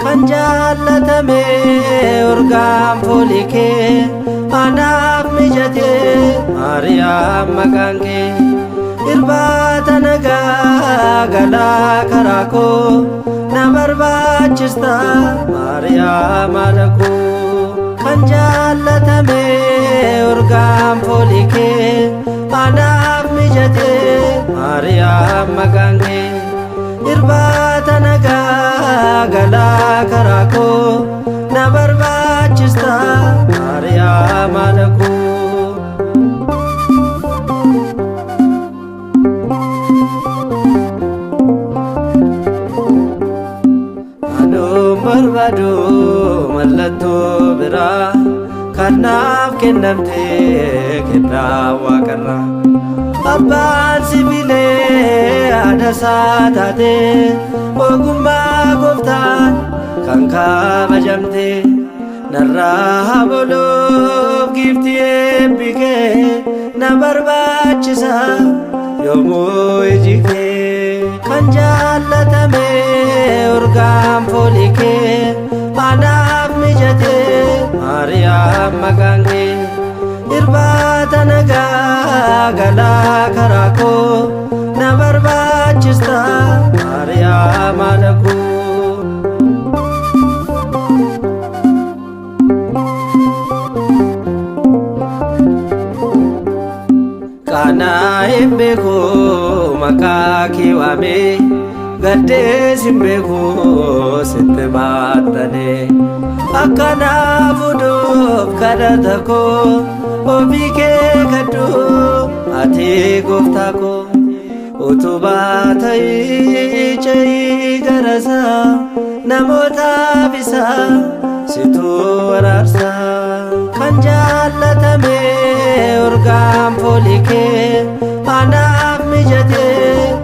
Kan jaallatame urgaan foolii kee anaaf mijate, Maariyaam maqaan kee. Irbaata nagaa galaa karaa koo na barbaachista, Maariyaam haadha koo. Kan jaallatame urgaan foolii kee anaaf mijate, Maariyaam maqaan kee. Irbaata nagaa galaa karaa koo na barbaachista, Maariyaam haadha koo. Anuun barbaadu mallattoo biraa kan naaf kennamte kennaa waaqarraa. Abbaan sibiilee haadha isaa taate, ogummaa gooftaan kan kabajamte. Narraa boluuf giiftii eebbi kee na barbaachisa yoomuu iji kee. Kan jaallatame urgaan foolii kee anaaf mijate, Maariyaam maqaan kee. Irbaata nagaa galaa karaa koo na barbaachista, Maariyaam haadha koo. Qaanaa hin beeku maqaa kee waamee, gaddees hin beeku sitti maaxxanee. Akkanaaf fuudhuuf kadhata koo ofii kee kadhu ati gooftaa koo. Utubaa ta'ii ce'ii garasaa namootaaf isaa situ waraarsa. Kan jaallatame urgaan foolii kee anaaf mijate,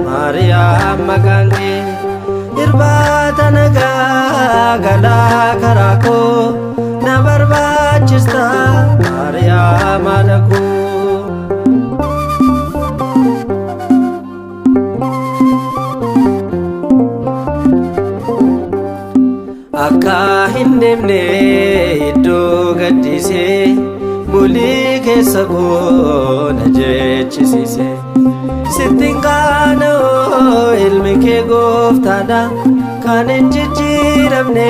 Maariyaam maqaan kee. Irbaata nagaa galaa karaa koo na barbaachista, Maariyaam haadha koo. Akka hin deemne iddoo gaddisee bulii keessa koo na jechisiise. Sittiin qaana'oo ilmi kee gooftaadha, kan hin jijjiiramne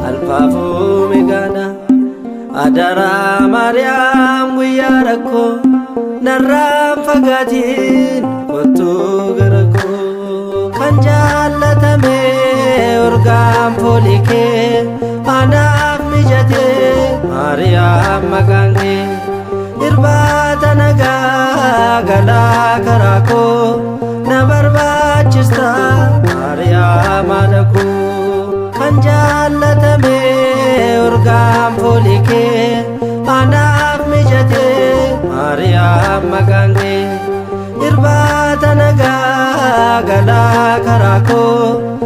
alfaaf omeegaadha. Adaraa Maariyaam guyyaa rakkoo narraan fagaatiin kottuu gara koo. Kan jaallatame urgaan foolii kee anaaf mijate, Maariyaam maqaan kee. Irbaata nagaa galaa karaa koo na barbaachista, Maariyaam haadha koo. Kan jaallatame urgaan foolii kee anaaf mijate, Maariyaam maqaan kee. Irbaata nagaa galaa karaa koo